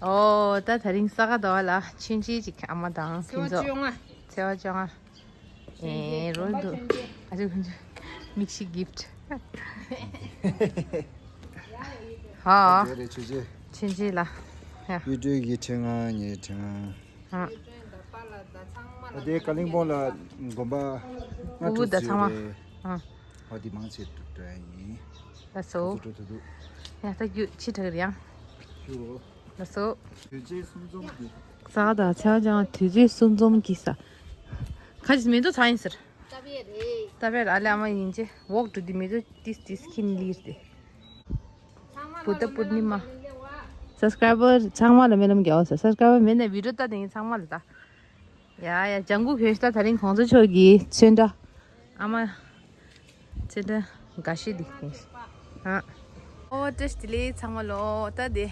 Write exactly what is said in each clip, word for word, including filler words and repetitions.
ཨོ་ད་དེ་རིང་ས་ག་ཟླ་བ་ལ་མཆོད་མཇལ་ཅིག་ཨ་མ་དང་ཕུན་ཚོགས། ཚེས་པ་བཅོ་ལྔ། ཚེས་པ་བཅོ་ལྔ། ཨེ་རོལ་འདུག་ཨ་ཅག་ཁོང་ཚོ་མིག་ཤེལ་གིཕ་ཊི། ཧ། འདི་རེད་ཆོས་རྗེ། ཆོས་རྗེ་ལ། ཡ། ཡུལ་སྤྲུལ་གྱི་ཕྲེང་བ་ངའི་ཕྲེང་བ། ཨ། ཨ་དེ་ཀ་ལིང་སྤོང་ལ་དགོན་པ་ལྔ་དྲུག་ཅིག་ཡོད་རེད། ཨ། ཨ་དེ་མང་ཆེ་འགྲོ་ཡ་ཡིན། ལགས་སོ། ཚོ་འགྲོ་ཐུབ་འདུག་ཡ་ད་རྒྱུ་ཕྱི་དྲགས་རེད་ཡང་། ཞུ་རོ། ལགས་སོ། དུས་ཚོད་གསུམ་འཛོམས་ཀྱི། ས་ག་ཟླ་ཚེས་པ་བཅོ་ལྔ་དུས་ཚོད་གསུམ་འཛོམས་ཀྱི་ས། ཁ་ཅིག་མེ་ཏོག་ཚང་ཡིན་ཟེར། ཏ་བེ་རེད། ཏ་བེ་ར་ཨ་ལེ་ཨ་མ་ཡིན་ཅེ་ཝོག་འགྲོ་དུས་མེ་ཏོག་ཏིས་ཏིས་ཁྱིམ་ལིར་ཏེ། བུདྡྷ་པུར་ནི་མ། སབ་སི་ཀྲའི་བར་ཚང་མ་ལ་སྨོན་ལམ་རྒྱག་འོ་ཟེར། སབ་སི་ཀྲའི་བར་མེད་ན་བི་ཌིའོ་ལྟ་དེ་ཚང་མ་ལ་ལྟ། ཡ་ཡ་ལྗང་གུ་གོས་ཤ་ད་རིང་གོང་ས་མཆོག་གི་ཚོན་ཁྲ། ཨ་མ། ཚོན་ཁྲ་དགའ་ཤོས་འདི་ཡིན། ཨ། ཨོ་བཀྲ་ཤིས་བདེ་ལེགས་ཚང་མ་ལོ། ད་དེ།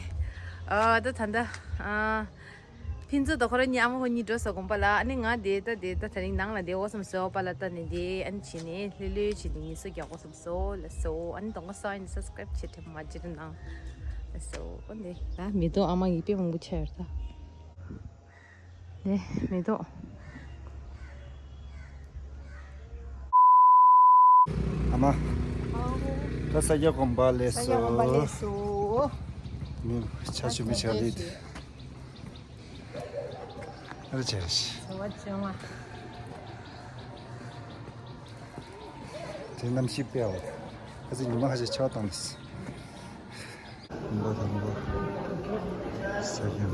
ཨ་ད་ད་ད། ཨ། ཕུན་ཚོགས་དང་ཁོ་རང་གཉིས་ཨ་མ་ཁོ་གཉིས་འགྲོ་ས་དགོན་པ་ལ། ཨ་ནི་ང་དེ་ད་དེ་ད་དེ་རིང་ནང་ལ་བསྡད་འོ་བསམ་སོ། པཱ་ལགས་ད་ནི་དེ་ཨ་ནི་བྱས་ནས་ལྷོད་ལྷོད་བྱས་ནས་ངལ་གསོ་རྒྱག་འོ་བསམ་སོ། ལགས་སོ། ཨ་ནི་གདོང་པ་སོ་ཨ་ནི་སབ་སི་ཀྲའིབ་བྱེད་དྲན་མ་བརྗེད་གནང་། ལགས་སོ། ཨ་ནི་ད་མེ་ཏོག་ཨ་མ་ཡིས་དཔེ་མང་པོ་ཆགས་ཡོད་ད། ནས་མེ་ཏོག་ཨ་མ། ད་ས་སྐྱ་དགོན་པ་སླེབས་སོང་། ས་སྐྱ་དགོན་པ་སླེབས་སོང་། མི་ཆ་ཆུ་མི་ཆ་ལེད། ཨ་རེ་ཆ་རེ་ཤི། ཚོ་བ་བཅོ་ལྔ། དེ་གནམ་གཤིས་དཔེ་ཡག་པོ། ཁ་སང་ཉི་མ་ཁ་ཤས་ཆར་པ་བཏང་མེད། ལོ་དང་པོ། ས་ཡོམ། ས་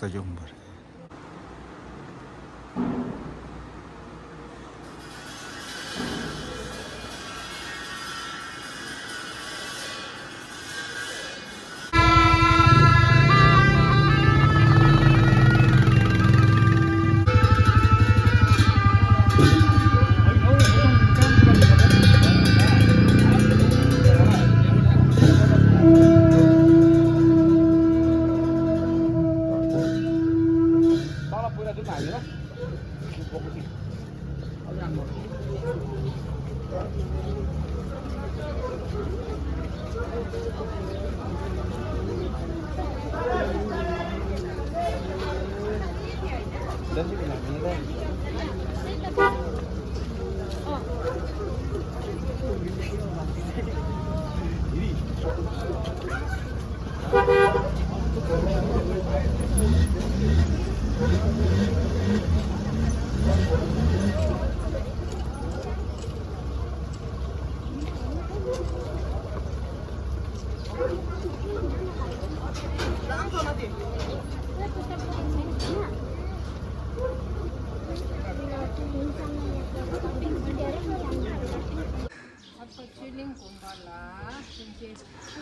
སྐྱ་དགོན་པ་རེད།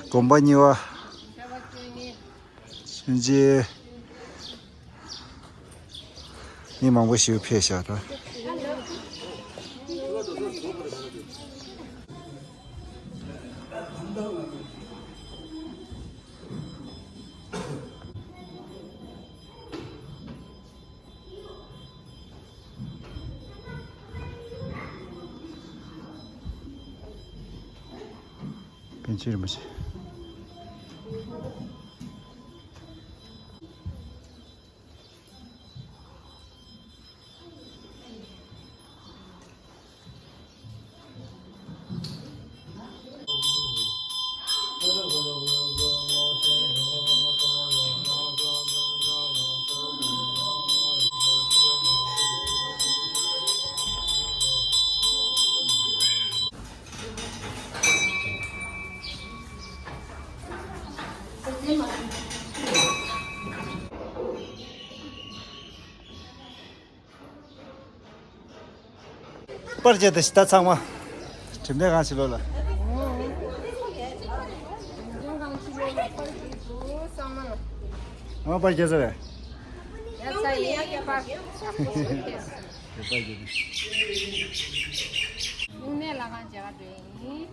དགོན་པ་གཉིས་པ། མཆོད་མཇལ། མི་མང་པོ་ཞིག་ཕེབས་ཤག་ད། པཎ་ཆེན་རིན་པོ་ཆེ། པར་རྒྱག་དང་ཤི་ད་ཚང་མ། གྲིམ་ལྡན་གང་ཞིག་ལོ་ལ། ཨ་པར་རྒྱག་ས་རེད། རྒྱག་ས་ཡིན་ཡ་རྒྱག་པ། རྒྱག་པ་རྒྱག་ནི། སྙིང་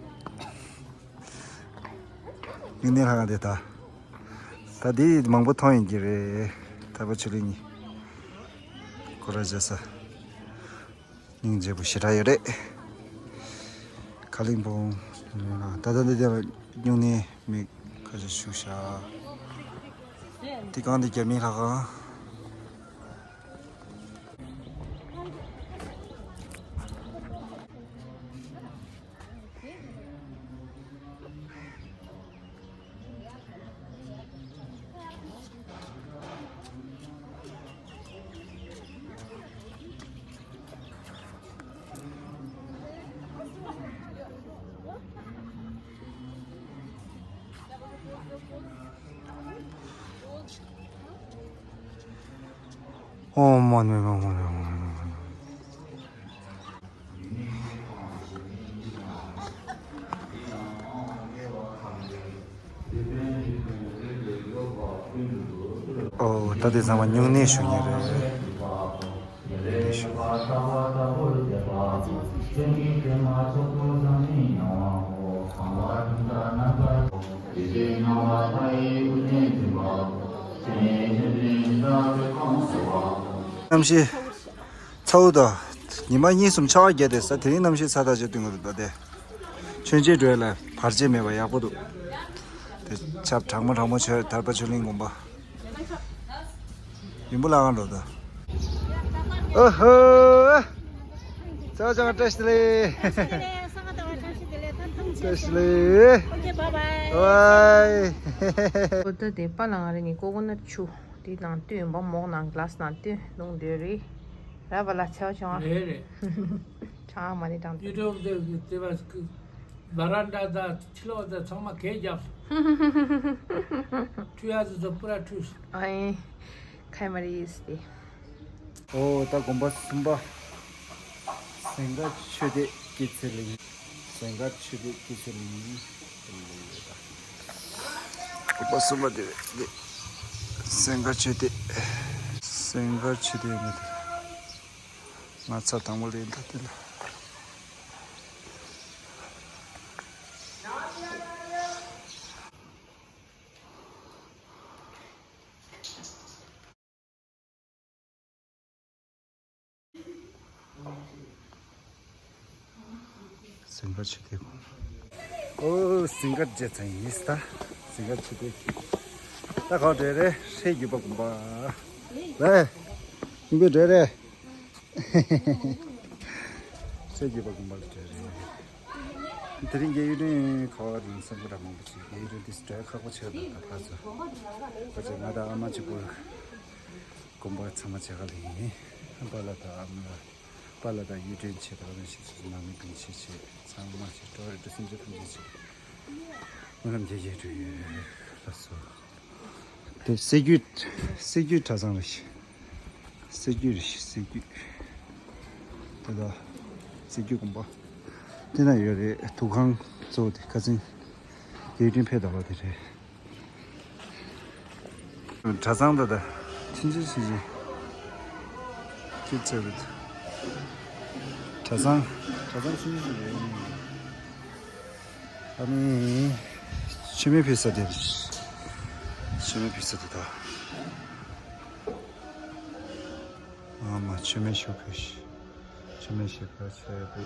ནད་ལྷ་ཁང་དེ་ད། ད་འདི་མང་པོ་མཐོང་ཡིན་གྱི་རེད། ཐར་པ་ཆོས་གླིང་གཉིས། སྐོར་ར་བྱེད་ས། སྙིང་རྗེ་པོ་ཞེ་དྲག་ཡོད་རེད། ཁ་གླིང་སྤོང་། ད་ལྟ་འདི་དེ་སྨྱུང་གནས་མི་ཁ་ཤས་བཞུགས་ཤག་འདི་གང་འདི་རྒྱ་མིའི་ལྷ་ཁང་། ཨོཾ་མ་ཎི་མ་ཎི་མ་ཎི། ཨོ། ད་དེ་ཚང་མ་སྨྱུང་གནས་ཞུ་མཁན་རེད། སྨྱུང་གནས་ཞུ། གནམ་གཤིས་ཚ་བོ་དང་། ཉི་མ་གཉིས་གསུམ་ཆར་པ་བརྒྱབ་བསྡད་ས། དེ་རིང་གནམ་གཤིས་ཚ་ཐག་ཆོད་སྟོན་གྱི་འདུག་ད་དེ། མཆོད་མཇལ་འགྲོ་ཡ་ལ་བར་ཆད་མེད་པ་ཡག་པོ་འདུག་དེ་ཆར་པ་གྲང་མོ་གྲང་མོ་བྱས། ཐར་པ་ཆོས་གླིང་དགོན་པ། ཡུམ་བུ་ལ་གང་འགྲོ་ད། ཨོ་ཧོ། ཚ་བ་ཅང་བཀྲ་ཤིས་བདེ་ལེགས། བཀྲ་ཤིས་བདེ་ལེགས། ཨོ་ཁེ་བྷའི་བྷའི། བྷའི། ཨོ་ད་དེ་པཱ་ལགས་ང་རང་གཉིས་ཀོ་ཀོ་ནཊ་ཆུ་དེ་ནང་བཏོན་པ། མོག་ནང་གི་ལཱས་ནང་བཏོན་བླུགས་འདོད་རེད། ར་བ་ལ་ཆ་བ་བྱུང་ཨ། རེད་རེད། ཆང་མ་ནི་དྲང་དུ། ཡུ་ཊུབ་དེ་དེ་བ་སྐུ། བ་ར་འདྲ་ད་ཕྱི་ལོགས་ད་ཚང་མ་གས་རྒྱབ། ཁྲུས་ཡ་ཟི་ཚོ་པུ་ར་ཁྲུས། ཨ་ཡེ། ཁའི་མ་རི་ཡིས་ཏེ། ཨོ་ད་དགོན་པ་གསུམ་པ། སེང་ག་ཆོས་སྡེ་སྐྱེད་ཚལ་གླིང་། སེང་ག་ཆོས་སྡེ་སྐྱེད་ཚལ་གླིང་། དགོན་པ་གསུམ་པ་དེ་རེད། སེང་ག་ཆོས་སྡེ། སེང་ག་ཆོས་སྡེ་ནི་དེ། ང་ཚ་དང་པོ་ལེན་ད་དེ་ལ། སེང་ག་ཆོས་སྡེ་དགོན། ཨོ་སེང་ག་བྱས་ཚར་ཡིན་ད། སེང་ག་ཆོས་སྡེ། ད་ག་བ་འགྲོ་རེད། ཧྲེ་བརྒྱུད་པ་དགོན་པ་རེད། ཡིན་པས་འགྲོ་རེད། ཚེ་རྒྱས་པ་དགོན་པ་ལ་འགྲོ་རེད། དེ་རིང་རྒྱལ་ཡུལ་ནས་ཁ་བ་རིང་སེམས་པ་ར་མང་པོ་ཅིག་རྒྱལ་ཡུལ་འདི་སྒྲ་ཁག་པོ་ཆེ་བ་དང་ཕར་ཚུར། ཕར་ཚུར་ང་དང་ཨ་མ་གཅིག་པུ་དགོན་པ་ཚང་མ་བྱེད་ག་ལ་ཡིན། པཱ་ལགས་དང་ཨ་མ་ལགས། པཱ་ལགས་དང་གཡུ་སྒྲོན་བྱེད་དང་ལ་ཞིག་ཚུར་ནང་མི་སྤུན་མཆེད་བྱེད་ཚང་མ་བྱེད་འགྲོ་རེད། འདི་སེམས་ཅན་ཐམས་ཅད་བྱེད། སྨོན་ལམ་རྒྱ་སྐྱེད་འགྲོ་ཡོད་ལགས་སོ། དེ་སྲད་རྒྱུད། སྲད་རྒྱུད་གྲྭ་ཚང་རེད་ཤག་སྲད་རྒྱུད་རེད་ཤག་སྲད་རྒྱུད། དེ་ལ་སྲད་རྒྱུད་དགོན་པ། དེ་ན་ཡོད་རེད། ཐུགས་ཁང་གཙོ་བོ་དེ་ཁ་སང་རྒྱལ་ཡུལ་ཕེབས་དང་པ་དེ་རེད། གྲྭ་ཚང་ད་ད་ཆུང་ཆུང་ཆུང་ཆུང་ཁྱེད་ཚོ་རེད། གྲྭ་ཚང་། གྲྭ་ཚང་ཆུང་ཆུང་ཆུང་ཆུང་རེད། ཨ་ནི། མཆོད་མེ་ཕུལ་ས་དེ་རེད། མཆོད་མེ་ཕུལ་ས་དེ་ད། ཨ་མ་མཆོད་མེ་ཞུ་ཕུལ་ཤི། མཆོད་མེ་ཞུ་ཕུལ་ས་དེ།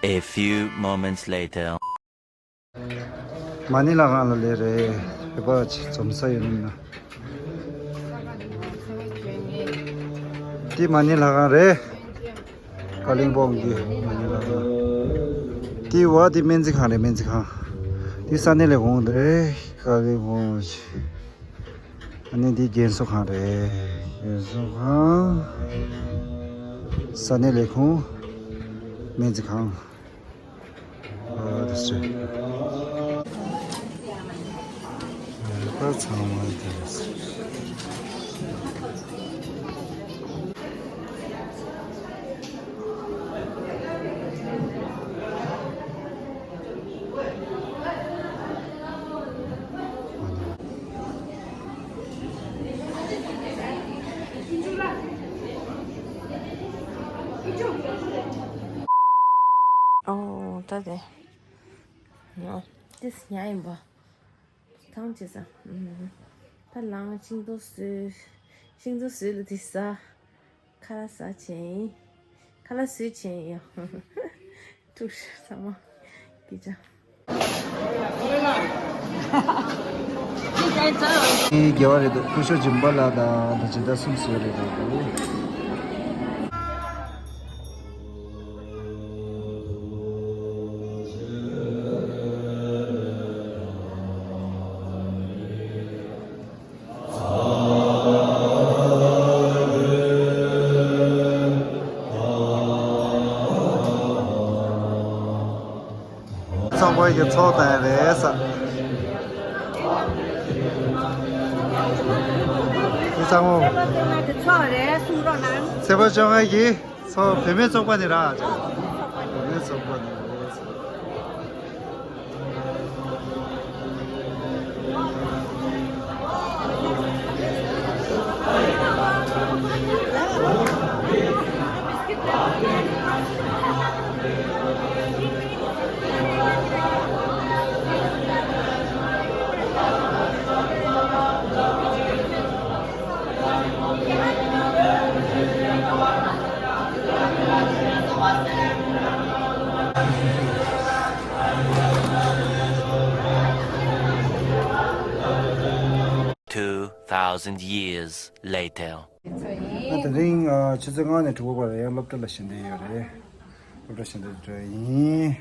A few moments later. མ་ཎི་ལྷ་ཁང་ལ་སླེབས་རེད། བོད་པ་ཅིག་འཛོམས་ས་ཡོད་ན། འདི་མ་ཎི་ལྷ་ཁང་རེད། ཀ་ལིང་སྤོང་གི་མ་ཎི་ལྷ་ཁང་། འདི་བ་འདི་སྨན་རྩིས་ཁང་རེད། སྨན་རྩིས་ཁང་། འདི་ས་གནས་ལས་ཁུངས་འདི་རེད། ཀ་ལིང་སྤོང་། ཨ་ནི་འདི་རྒན་གསོ་ཁང་རེད། རྒན་གསོ་ཁང་། ས་གནས་ལས་ཁུངས། སྨན་རྩིས་ཁང་། ཨ་དེ་ཚོ་ཚང་མ་དེ་རེད། ཉ་ཡིན་པ། ཐང་ཆད་ས། ད་ལང་ཤིང་ཏོག་བཟོས། ཤིང་ཏོག་བཟོས་ལ་དེ་ཟ། ཁ་ལག་ཟ་བྱས་ཡིན། ཁ་ལག་བཟོས་བྱས་ཡིན་ཡང་། ཐུགས་ཤ་ཚང་མ་སྐད་ཆ། ངའི་དགེ་བ་རེད་འདུག་སྐུ་ཞབས་སྦྱིན་པ་ལགས་དང་ད་ཇི་ལྟར་གསུམ་བཟོས་རེད་འདུག་ཚོགས་པ་གི་ཚོགས་དང་རེད་ས། དེ་ཚང་མ། ཚོགས་རེད་གསུང་རོགས་གནང་། ཚེས་པ་བཅོ་ལྔ་གི་ཚོགས་བུད་མེད་ཚོགས་པ་ནི་ར། བུད་མེད་ཚོགས་པ་ནི་རེད་ས། Two thousand years later. ང་དེ་རིང་ཨ་ཆུ་ཚོད་ལྔ་ནས་དྲུག་པ་བར་ཡང་སློབ་གྲྭ་ལ་ཞལ་འདོན་ཡོད་རེད། སློབ་གྲྭ་ཞལ་འདོན་འགྲོ་ཡིན།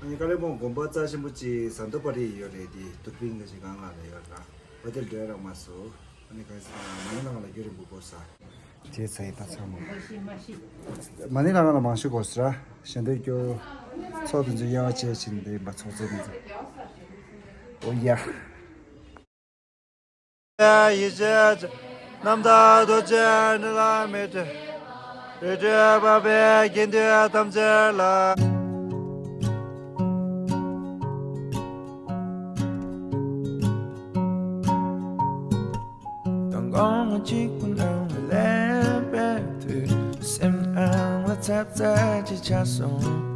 ཨ་ནི་ཀ་ལི་སྦུག་དགོན་པ་རྩ་ཆེན་པོ་གཅིག་ཟན་ཏོ་པ་རི་ཡོད་རེད། དེ་དུར་སྤུན་གྱི་སྒང་ལ་ཡོད་ར། འོ་དེར་འགྲོ་ཡ་རག་མ་སོང་། ཨ་ནི་གང་ཡིན་ཟེར་ན་མ་ཎི་བླངས་ལ་རྒྱུན་རིང་པོ་འགོར་ས། བྱས་ཚར་ཡིན་ད་ཚང་མ། མ་ཎི་བླངས་ལ་མང་ཤོས་འགོར་ས་ར། ཞལ་འདོན་སྐྱོར། ཚོགས་དེ་ཚོ་དབྱེ་བ་ཕྱེ་བྱས་ནས་འདི་ཡིན་པ་ཚོགས་རྫས་དེ་ཚོ། འོ་ཡ། ཡེ་ཤེས་རྣམ་དག་རྡོ་རྗེ་འདྲ་ལ་མེད་དེ། རི་ཁྲོད་འཕགས་པའི་དགེ་འདུན་ཐམས་ཅད་ལ། མདང་དགོང་གཅིག་པུ་ནང་ལ་སླེབས་པའི་དུས། སེམས་ནང་ལ་འཚབ་འཚབ་ཅིག་ཆགས་སོང་།